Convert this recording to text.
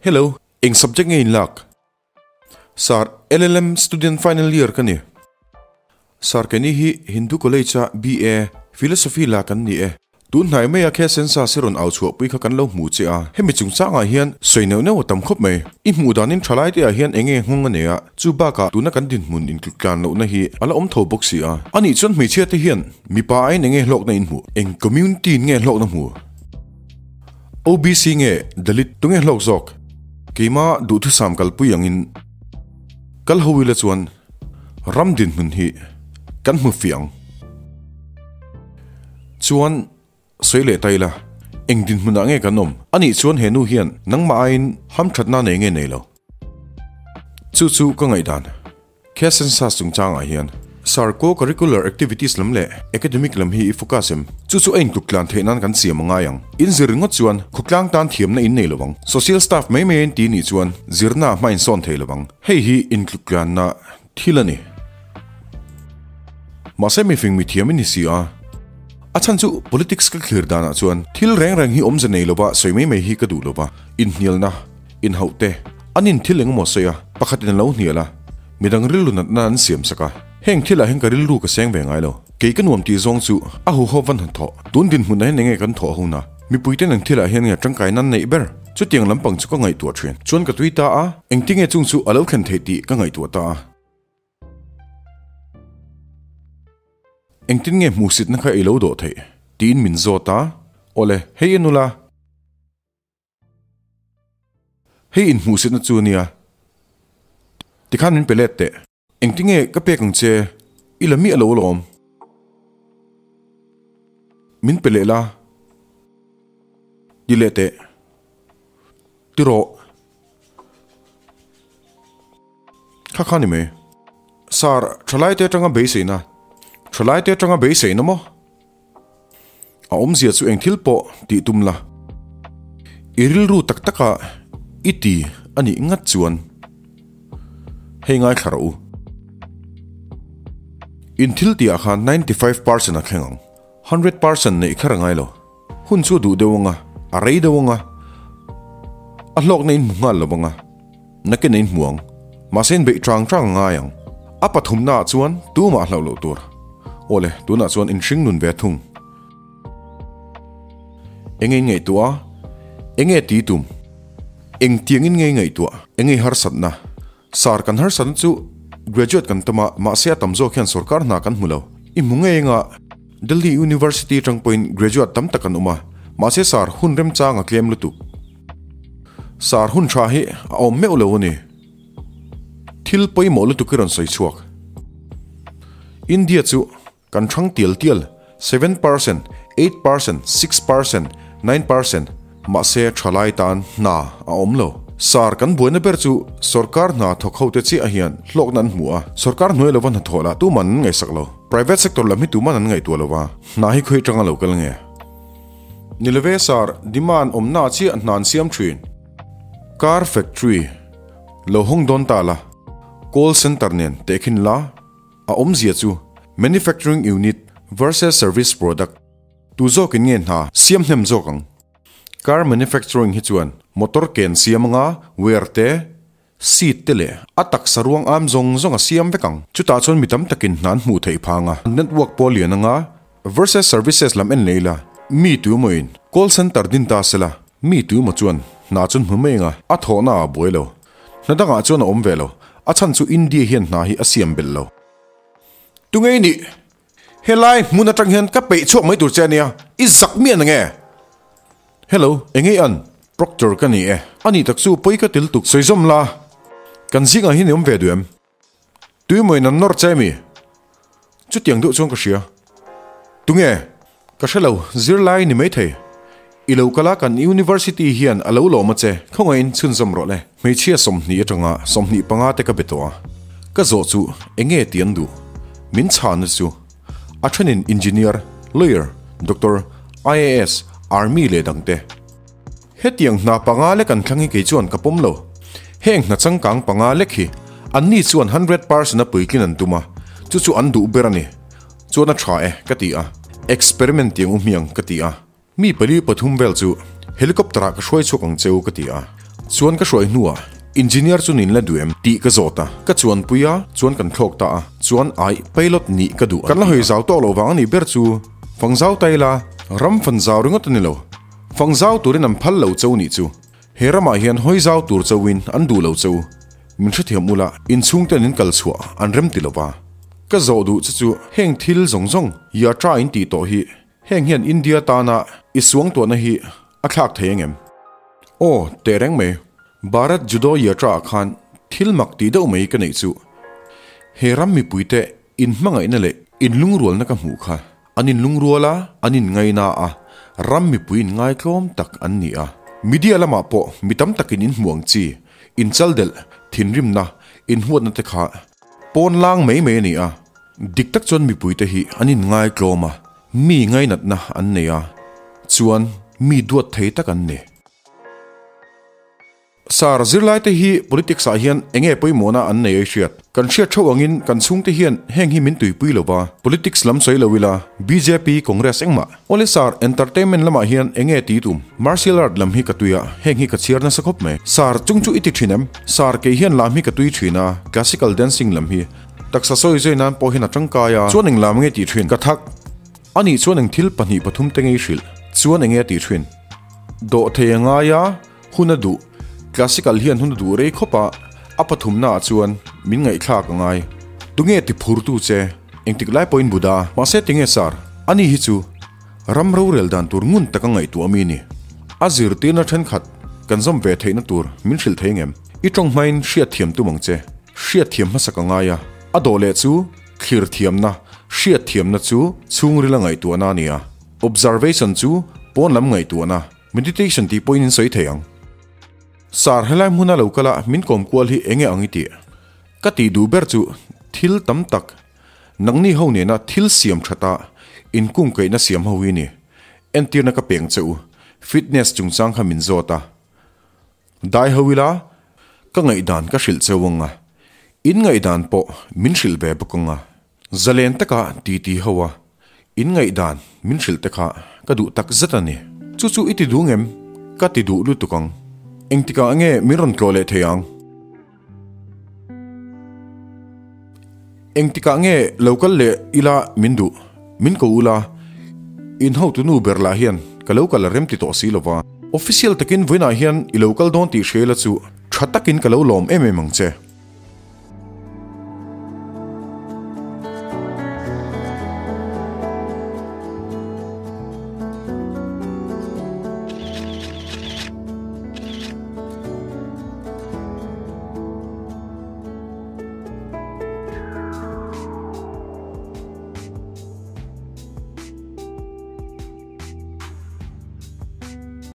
Hello, eng subject nge in lak? Sir, LLM student final year ka ni. Sir, keini hi Hindu College a BA, Philosophy la kan ni e. Tun hnai maia khe census hi rawn au chhuahpui kha kan lo hmu che a, hemi chungchangah hian sawi neuh neuh a tam khawp mai. I hmuh danin thalai te ah hian eng nge nghawng a nei a, chu bakah tuna kan dinhmun intluklan lohna hi a la awm tho bawk si a. Anih chuan hmeichhia te hian mipa aiin eng nge hlawkna in hmuh? Eng community in nge hlawkna hmu? OBC nge Dalit tunge hlawk zawk? Keima duhthusam kalpui angin kal ho ila chuan ram dinhmun hi kan hmu fiah ang. Chuan sawi leh ta ila, eng dinhmunah nge kan awm? Anih chuan he nu hian nangmah aiin hamthatna nei nge nei lo? Chu chu ka ngaihdan. Khe census chungchangah hian Sir co-curricular activities lam leh academic lam hi i focus em? Chu chu a intluk tlan theih nan kan siam a ngai ang. In zir ringawt chuan khawtlang tan thiamna in nei lo ang. Social staff mai mai a in ti nih chuan zirna ah hma in sawn thei lo ang. Hei hi intluk tlanna thil a ni. Mahse mifing mithiam i ni si a. A chhan chu politics ka thlir danah chuan thil reng reng hi awmze nei lova sawi mai mai hi ka duh lova, inhnialna, inhauh te, an in thil engemaw sawi a, pakhatin a lo hnial a, midang rilru natna an siam sak a, heng thilah hian ka rilru ka seng ve ngai lo. Kei ka nuam tih zawng chu a huho van han thawh, tun dinhmunah hian enge kan thawh huna, mipuiten eng thilah hian nge tangkai nan neih ber? Chutiang lampang chu ka ngaihtuah thin. Chuan ka tui ta a, engtinge chung chu a lo thlen theih tih ka ngaihtuah ta a. Engtin nge hmuhsitna kha i lo dawh theih? tiin min zawt a. Awle, hei en ula. Hei inhmuhsitna chu a nia. Tikhan min pe let teh. Engtin nge ka pek ang che? I la miah lo alawm. Min pe leh la. Ti leh teh. Ti rawh. Kha kha ni mai. Sir, thalai te atanga beiseina. Thalai te atanga beiseina maw? A awmzia chu eng thil pawh tih tum la. I rilru tak taka i ti a nih ngat chuan hei ngaithla rawh u. In thil tihah khan 95% a thleng ang. 100% neih kher a ngai lo. Hun chu a duh deuh ang a, a rei deuh ang a, a hlawkna in hmu nghal lo ang a, nakin a in hmu ang. Mahse in beih chang chang a ngai ang. A pathumna ah chuan tumah hlauh loh tur. Awle, tunah chuan in hring nun ve thung. Enge in ngaihtuah a? Enge ti tum? Engtiang in nge i ngaihtuah? Enge i harsatna? Sir, kan harsatna chu graduate kan tam a, mahse a tam zawk hian sorkar hna kan hmu lo. I hmu ngei anga Delhi University atang pawhin graduate tam tak an awm a, mahse sir, hun remchang a tlem lutuk. Sir, hun tha hi a awm meuh lo a ni. Thil pawimawh lutuk i rawn sawi chhuak. India chu kan thang tial tial, 7%, 8%, 6%, 9%, mahse thalai tan hna a awm lo. Sir, kan buaina ber chu sorkar hna thawk ho te chiah hian hlawkna an hmu a, sorkar hnuai lova hnathawh lah tuman an ngaihsak lo. Private sector lam hi tuman an ngaihtuah lo va, hna hi khawi atanga lo kal nge? Ni love sir, demand awmna chiah hna an siam thin. Car factory lo hawng dawn ta la, call center nen tehkhin la. A awmzia chu Manufacturing Unit versus Service Product tu zawkin nge hna siam hnem zawk ang? Car manufacturing hi chuan motor ken siam anga wear te, seat te leh a taksa ruang am zawng zawng a siam vek ang. Chutah chuan mi tam takin hna an hmuh theih phang a, network pawh lian anga versus services lam en leh ila mi tu emaw in call center din ta sela mi tu emaw chuan hna chu an hmu mai anga a thawhna ah a buai lo. Hna dangah chuan a awm ve lo. A chhan chu India hian hna hi a siam belh lo. Tunge i nih? Helai hmun atang hian ka peih chhuak mai tur che ania, i zak miah na nge? Hello, enge i an? Proctor ka ni e. A nih tak chu pawi ka til tuk sawi zawm la. Kan zingah hian i awm ve duh em? Tuimawiin an nawr che mi? Chutiang deuh chuan ka hria. Tunge? Ka hre lo, zirlai ni maithei. I lo kal a, kan university hian a lo lawm a che, khawngaihin chhunzawm rawh le. Hmeichhia 20 atanga 25 te ka be tawh a, ka zawh chu enge ti an duh? Min chhana chu a thenin engineer, lawyer, doctor, IAS, army leh dangte. Hetiang hna panga lek an thlang hi kei chuan ka pawm lo. Heng hna changkang panga lek hi anni chuan 100% a puitlin an tum a, chu chu an duh ber a ni. Chuan a tha e, ka ti a. Experiment tiang u hmiang, ka ti a. Mi pali pathum vel chu helicopter ah ka hruai chhuak ang cheu, ka ti a. Chuan ka hruai hnuah engineer chu nin la duh em tih ka zawt a, ka chuanpui a, chuan kan thlawk ta a, chuan aih pilot nih ka duh. Kan la hawi zau tawk loh vang a nih ber chu fang zau ta ila ram fan zau ringawt a ni lo, fang zau turin an phal lo cheu nih chu. He ramah hian hawi zau tur chauhin an duh lo cheu. Min hrethiam ula, inchhungten in kal chhuah an rem ti lova. Ka zawh duh che chu heng thil zawng zawng yatra in tih tawh hi heng hian India tana i suangtuahna hi a thlak thei angem? Aw, teh reng mai. Bharat Judo Yatra ah khan thil mak tih deuh mai ka neih chu. He ram mipuite inhmangaihna leh inlungrualna ka hmuh kha. An inlungrual a, an inngaina a, ram mipui inngaitlawm tak an ni a. Media lamah pawh mi tam takin inhmu ang chi, inchaldelh, thinrimna, inhuatna te kha pawn lang mai mai a ni a. Dik tak chuan mipuite hi an inngaitlawm a, mi ngainatna an nei a, chuan mi duat thei tak an ni. Sir, zirlaite hi politics ah hian enge pawimawhna an nei ai hriat? Kan hriat theuh angin kan chhungte hian heng hi min tuipui lo va, politics lam sawi lo ila, bjp, Congress engmah. Awle sir, entertainment lamah hian enge ti tum? Martial art lam hi ka tui a, heng hi ka chhiar nasa khawp mai. Sir, chung chu i ti thin em? Sir, kei hian lam hi ka tui thin a, classical dancing lam hi. Taksa sawi zai nan pawh hian a tangkai a. Chuan eng lam nge ti thin? Ka thak. Anih chuan eng thil pahnih pathum te ngei hrilh? Chuan enge a ti thin? Dawhthei a ngai a. Hun a duh, Classical hian hun a duh rei khawp a, a pathumna ah chuan min ngaihthlak a ngai. Tunge ti phurtu che? Engtik lai pawhin Buddha. Mahse tinge sir? Ani hi chu ram rorel dan tur ngun taka ngaihtuah mi ni. A zirtirna thenkhat kan zawm ve theihna tur min hrilh thei ngem? I tawng hmain hriatthiam tum ang che. Hriatthiam hmasak a ngai a, a dawh leh chu thlir thiamna, hriatthiamna chu chhungrila ngaihtuahna a ni a, observation chu pawn lam ngaihtuahna. Meditation tih pawhin in sawi thei ang. Sir, helai hmuna lo kal a min kawm kual hi enge ang i tih? Ka tih duh ber chu thil tam tak, nangni ho nena thil siam thata inkungkaihna siam ho hi ni. Entirna ka peng che u, fitness chungchang kha min zawt a. Dai ho ila, ka ngaihdan ka hrilh cheu ang a, in ngaihdan pawh min hrilh ve bawk ang a. Zalen taka titi ho a, in ngaihdan min hrilh te kha ka duh tak zet a ni. Chu chu i ti duh ngem? Ka ti duh lutuk ang. Engtikah nge min rawn tlawh leh thei ang? Engtikah nge lo kal leh ila min duh? Min ko ula, in hotunu ber lah hian ka lo kal a rem ti tawh si lova. Official takin vawiinah hian i lo kal dawn tih hria ila chu tha takin ka lo lawm em em ang che.